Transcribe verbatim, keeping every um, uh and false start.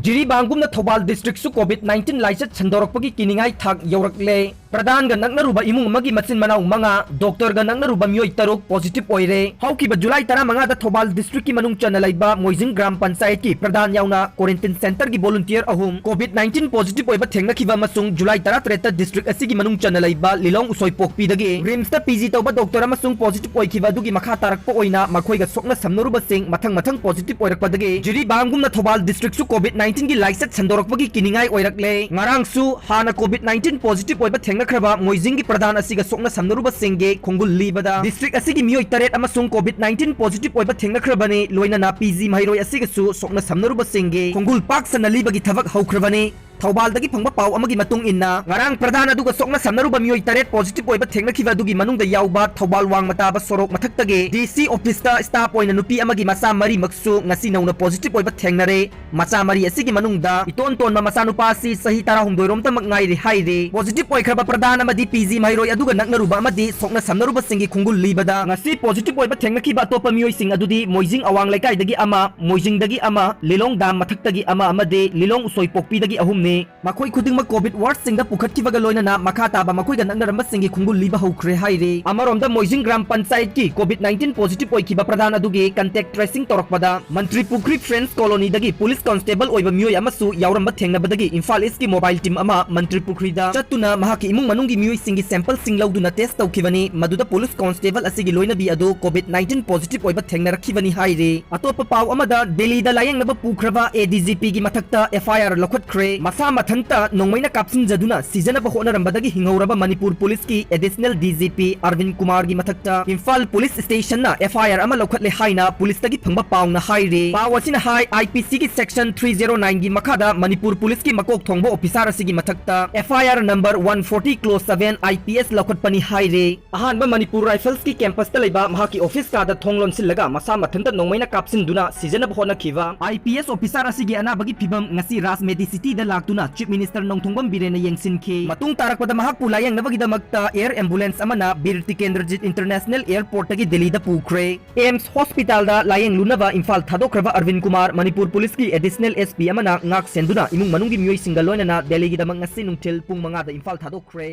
ꯖꯤꯔꯤꯕꯥꯝꯒꯨꯝꯅ Thoubal districtꯁꯨ COVID nineteen ꯂꯥꯏꯆꯠ ꯁꯟꯗꯣꯔꯛꯄꯒꯤ ꯀꯤꯅꯤꯡꯉꯥꯏ ꯊꯥꯛ ꯌꯧꯔꯛꯂꯦ꯫ ꯄ꯭ꯔꯙꯥꯟꯒ ꯅꯛꯅꯔꯨꯕ ꯏꯃꯨꯡ ꯑꯃꯒꯤ ꯃꯆꯤꯟ ꯃꯅꯥꯎ ꯃꯉꯥ, ꯗꯣꯛꯇꯔꯒ ꯅꯛꯅꯔꯨꯕ ꯃꯤꯑꯣꯏ ꯇꯔꯨꯛ positive ꯑꯣꯏꯔꯦ꯫ ꯍꯧꯈꯤꯕ ꯖꯨꯂꯥꯏ ꯇꯔꯥꯃꯉꯥꯗ ꯊꯧꯕꯥꯜ districtꯀꯤ ꯃꯅꯨꯡ ꯆꯟꯅ ꯂꯩꯕ ꯃꯣꯏꯖꯤꯡ ꯒ꯭ꯔꯥꯝ ꯄꯟꯆꯥꯌꯠꯀꯤ ꯄ꯭ꯔꯙꯥꯟ ꯌꯥꯎꯅ quarantine centreꯒꯤ volunteer ꯑꯍꯨꯝ COVID nineteen positive ꯑꯣꯏꯕ ꯊꯦꯡꯅꯈꯤꯕ ꯑꯃꯁꯨꯡ ꯖꯨꯂꯥꯏ ꯇꯔꯥꯇꯔꯦꯠꯇ district ꯑꯁꯤꯒꯤ ꯃꯅꯨꯡ ꯆꯟꯅ ꯂꯩꯕ ꯂꯤꯂꯣꯡ ꯎꯁꯣꯏꯄꯣꯛꯄꯤꯗꯒꯤ RIMSꯇ PG ꯇꯧꯕ ꯗꯣꯛꯇꯔ ꯑꯃꯁꯨꯡ positive ꯑꯣꯏꯈꯤꯕ ꯑꯗꯨꯒꯤ ꯃꯈꯥ ꯇꯥꯔꯛꯄ ꯑꯣꯏꯅ ꯃꯈꯣꯏꯒ ꯁꯣꯛꯅ ꯁꯝꯅꯔꯨꯕꯁꯤꯡ ꯃꯊꯪ ꯃꯊꯪ positive ꯑꯣꯏꯔꯛꯄꯗꯒꯤ ꯖꯤꯔꯤꯕꯥꯝꯒꯨꯝꯅ ꯊꯧꯕꯥꯜ districtꯁꯨ COVID nineteenꯒꯤ ꯂꯥꯏꯆꯠ ꯁꯟꯗꯣꯔꯛꯄꯒꯤ ꯀꯤꯅꯤꯡꯉꯥꯏ ꯑꯣꯏꯔꯛꯂꯦ꯫ ꯉꯔꯥꯡꯁꯨ ꯍꯥꯟꯅ COVID nineteen positive ꯑꯣꯏꯕ ꯊꯦꯡꯅꯈ꯭ꯔꯕ ꯃꯣꯏꯖꯤꯡꯒꯤ ꯄ꯭ꯔꯙꯥꯟ ꯑꯁꯤꯒ ꯁꯣꯛꯅ ꯁꯝꯅꯔꯨꯕꯁꯤꯡꯒꯤ ꯈꯣꯡꯒꯨꯜ ꯂꯤꯕꯗ district ꯑꯁꯤꯒꯤ ꯃꯤꯑꯣꯏ ꯇꯔꯦꯠ ꯑꯃꯁꯨꯡ COVID nineteen positive ꯑꯣꯏꯕ ꯊꯦꯡꯅꯈ꯭ꯔꯕꯅꯤ꯫ ꯂꯣꯏꯅꯅ PG ꯃꯍꯩꯔꯣꯏ ꯑꯁꯤꯒꯁꯨ ꯁꯣꯛꯅ ꯁꯝꯅꯔꯨꯕꯁꯤꯡꯒꯤ ꯈꯣꯡꯒꯨꯜ ꯄꯥꯛ ꯁꯟꯅ ꯂꯤꯕꯒꯤ ꯊꯕꯛ ꯍꯧꯈ꯭ꯔꯕꯅꯤ꯫ ꯊꯧꯕꯥꯜꯗꯒꯤ ꯐꯪꯕ ꯄꯥꯎ ꯑꯃꯒꯤ ꯃꯇꯨꯡ ꯏꯟꯅ, ꯉꯔꯥꯡ ꯄ꯭ꯔꯙꯥꯟ ꯑꯗꯨꯒ ꯁꯣꯛꯅ ꯁꯝꯅꯔꯨꯕ ꯃꯤꯑꯣꯏ ꯇꯔꯦꯠ positive ꯑꯣꯏꯕ ꯊꯦꯡꯅꯈꯤꯕ ꯑꯗꯨꯒꯤ ꯃꯅꯨꯡꯗ ꯌꯥꯎꯕ ꯊꯧꯕꯥꯜ ꯋꯥꯡꯃ ꯇꯥꯕ ꯁꯣꯔꯣꯛ ꯃꯊꯛꯇꯒꯤ DC officeꯇ staff ꯑꯣꯏꯅ ꯅꯨꯄꯤ ꯑꯃꯒꯤ ꯃꯆꯥ ꯃꯔꯤꯃꯛꯁꯨ ꯉꯁꯤ ꯅꯧꯅ positive ꯑꯣꯏꯕ ꯊꯦꯡꯅꯔꯦ꯫ ꯃꯆꯥ ꯃꯔꯤ ꯑꯁꯤꯒꯤ ꯃꯅꯨꯡꯗ ꯏꯇꯣꯟ ꯇꯣꯟꯕ ꯃꯆꯥꯅꯨꯄꯥ ꯑꯁꯤ ꯆꯍꯤ ꯇꯔꯥꯍꯨꯝꯗꯣꯏ ꯔꯣꯝꯇꯃꯛ ꯉꯥꯏꯔꯤ ꯍꯥꯏꯔꯦ꯫ Positive ꯑꯣꯏꯈ꯭ꯔꯕ ꯄ꯭ꯔꯙꯥꯟ ꯑꯃꯗꯤ PG ꯃꯍꯩꯔꯣꯏ ꯑꯗꯨꯒ ꯅꯛꯅꯔꯨꯕ ꯑꯃꯗꯤ ꯁꯣꯛꯅ ꯁꯝꯅꯔꯨꯕꯁꯤꯡꯒꯤ ꯈꯣꯡꯒꯨꯜ ꯂꯤꯕꯗ, ꯉꯁꯤ positive ꯑꯣꯏꯕ ꯊꯦꯡꯅꯈꯤꯕ ꯑꯇꯣꯞꯄ ꯃꯤꯑꯣꯏꯁꯤꯡ ꯑꯗꯨꯗꯤ ꯃꯣꯏꯖꯤꯡ ꯑꯋꯥꯡ ꯂꯩꯀꯥꯏꯗꯒꯤ ꯑꯃ, ꯃꯣꯏꯖꯤꯡꯗꯒꯤ ꯑꯃ, ꯂꯤꯂꯣꯡ ꯗꯥꯝ ꯃꯊꯛꯇꯒꯤ ꯑꯃ ꯑꯃꯗꯤ ꯂꯤꯂꯣꯡ ꯎꯁꯣꯏꯄꯣꯛꯄꯤꯗꯒꯤ ꯑꯍꯨꯝꯅꯤ꯫ ꯃꯈꯣꯏ ꯈꯨꯗꯤꯡꯃꯛ COVID wardꯁꯤꯡꯗ ꯄꯨꯈꯠꯈꯤꯕꯒ ꯂꯣꯏꯅꯅ ꯃꯈꯥ ꯇꯥꯕ ꯃꯈꯣꯏꯒ ꯅꯛꯅꯔꯝꯕꯁꯤꯡꯒꯤ ꯈꯣꯡꯒꯨꯜ ꯂꯤꯕ ꯍꯧꯈ꯭ꯔꯦ ꯍꯥꯏꯔꯤ꯫ ꯑꯃꯔꯣꯝꯗ ꯃꯣꯏꯖꯤꯡ ꯒ꯭ꯔꯥꯝ ꯄꯟꯆꯥꯌꯠꯀꯤ COVID nineteen positive ꯑꯣꯏꯈꯤꯕ ꯄ꯭ꯔꯙꯥꯟ ꯑꯗꯨꯒꯤ contact tracing ꯇꯧꯔꯛꯄꯗ ꯃꯟꯇ꯭ꯔꯤ ꯄꯨꯈ꯭ꯔꯤ Friends colonyꯗꯒꯤ police constable ꯑꯣꯏꯕ ꯃꯤꯑꯣꯏ ꯑꯃꯁꯨ ꯌꯥꯎꯔꯝꯕ ꯊꯦꯡꯅꯕꯗꯒꯤ ꯏꯝꯐꯥꯜ Eastꯀꯤ mobile team ꯑꯃ ꯃꯟꯇ꯭ꯔꯤ ꯄꯨꯈ꯭ꯔꯤꯗ ꯆꯠꯇꯨꯅ ꯃꯍꯥꯛꯀꯤ ꯏꯃꯨꯡ ꯃꯅꯨꯡꯒꯤ ꯃꯤꯑꯣꯏꯁꯤꯡꯒꯤ sampleꯁꯤꯡ ꯂꯧꯗꯨꯅ test ꯇꯧꯈꯤꯕꯅꯤ꯫ ꯃꯗꯨꯗ police constable ꯑꯁꯤꯒꯤ ꯂꯣꯏꯅꯕꯤ ꯑꯗꯨ COVID nineteen positive ꯑꯣꯏꯕ ꯊꯦꯡꯅꯔꯛꯈꯤꯕꯅꯤ ꯍꯥꯏꯔꯤ꯫ ꯑꯇꯣꯞꯄ ꯄꯥꯎ ꯑꯃꯗ, ꯗꯦꯜꯂꯤꯗ ꯂꯥꯌꯦꯡꯅꯕ ꯄꯨꯈ꯭ꯔꯕ ADGPꯒꯤ ꯃꯊꯛꯇ FIR ꯂꯧꯈꯠꯈ꯭ꯔꯦ꯫ ꯃꯁꯥ ꯃꯊꯟꯇ ꯅꯣꯡꯃꯩꯅ ꯀꯥꯞꯁꯤꯟꯖꯗꯨꯅ ꯁꯤꯖꯅꯕ ꯍꯣꯠꯅꯔꯝꯕꯗꯒꯤ ꯍꯤꯡꯍꯧꯔꯕ ꯃꯅꯤꯄꯨꯔ policeꯀꯤ additional DGP ꯑꯔꯕꯤꯟ ꯀꯨꯃꯥꯔꯒꯤ ꯃꯊꯛꯇ ꯏꯝꯐꯥꯜ police stationꯅ FIR ꯑꯃ ꯂꯧꯈꯠꯂꯦ ꯍꯥꯏꯅ policeꯇꯒꯤ ꯐꯪꯕ ꯄꯥꯎꯅ ꯍꯥꯏꯔꯦ꯫ ꯄꯥꯎ ꯑꯁꯤꯅ ꯍꯥꯏ, IPCꯒꯤ section three zero nineꯒꯤ ꯃꯈꯥꯗ ꯃꯅꯤꯄꯨꯔ policeꯀꯤ ꯃꯀꯣꯛ ꯊꯣꯡꯕ officer ꯑꯁꯤꯒꯤ ꯃꯊꯛꯇ FIR number one forty clause seven IPS ꯂꯧꯈꯠꯄꯅꯤ ꯍꯥꯏꯔꯦ꯫ ꯑꯍꯥꯟꯕ ꯃꯅꯤꯄꯨꯔ Riflesꯀꯤ campusꯇ ꯂꯩꯕ ꯃꯍꯥꯛꯀꯤ office ꯀꯥꯗ ꯊꯣꯡ ꯂꯣꯟꯁꯤꯜꯂꯒ ꯃꯁꯥ ꯃꯊꯟꯇ ꯅꯣꯡꯃꯩꯅ ꯀꯥꯞꯁꯤꯟꯗꯨꯅ ꯁꯤꯖꯅꯕ ꯍꯣꯠꯅꯈꯤꯕ IPS officer ꯑꯁꯤꯒꯤ ꯑꯅꯥꯕꯒꯤ ꯐꯤꯚꯝ ꯉꯁꯤ ꯔꯥꯖ Medicityꯗ ꯂꯥꯛ ꯇꯨꯅ Chief Minister ꯅꯣꯡꯊꯣꯡꯕꯝ ꯕꯤꯔꯦꯟꯅ ꯌꯦꯡꯁꯤꯟꯈꯤ꯫ ꯃꯇꯨꯡ ꯇꯥꯔꯛꯄꯗ ꯃꯍꯥꯛꯄꯨ ꯂꯥꯌꯦꯡꯅꯕꯒꯤꯗꯃꯛꯇ air ambulance ꯑꯃꯅ ꯕꯤꯔ ꯇꯤꯀꯦꯟꯗ꯭ꯔꯖꯤꯠ International Airportꯇꯒꯤ ꯗꯦꯜꯂꯤꯗ ꯄꯨꯈ꯭ꯔꯦ꯫ AIIMS Hospitalꯗ ꯂꯥꯌꯦꯡꯂꯨꯅꯕ ꯏꯝꯐꯥꯜ ꯊꯥꯗꯣꯛꯈ꯭ꯔꯕ ꯑꯔꯕꯤꯟ ꯀꯨꯃꯥꯔ ꯃꯅꯤꯄꯨꯔ ꯄꯨꯂꯤꯁꯀꯤ Additional SP ꯑꯃꯅ ꯉꯥꯛ ꯁꯦꯟꯗꯨꯅ ꯏꯃꯨꯡ ꯃꯅꯨꯡꯒꯤ ꯃꯤꯑꯣꯏꯁꯤꯡꯒ ꯂꯣꯏꯅꯅ ꯗꯦꯜꯂꯤꯒꯤꯗꯃꯛ ꯉꯁꯤ ꯅꯨꯡꯊꯤꯜ ꯄꯨꯡ ꯃꯉꯥꯗ ꯏꯝꯐꯥꯜ ꯊꯥꯗꯣꯛꯈ꯭ꯔꯦ꯫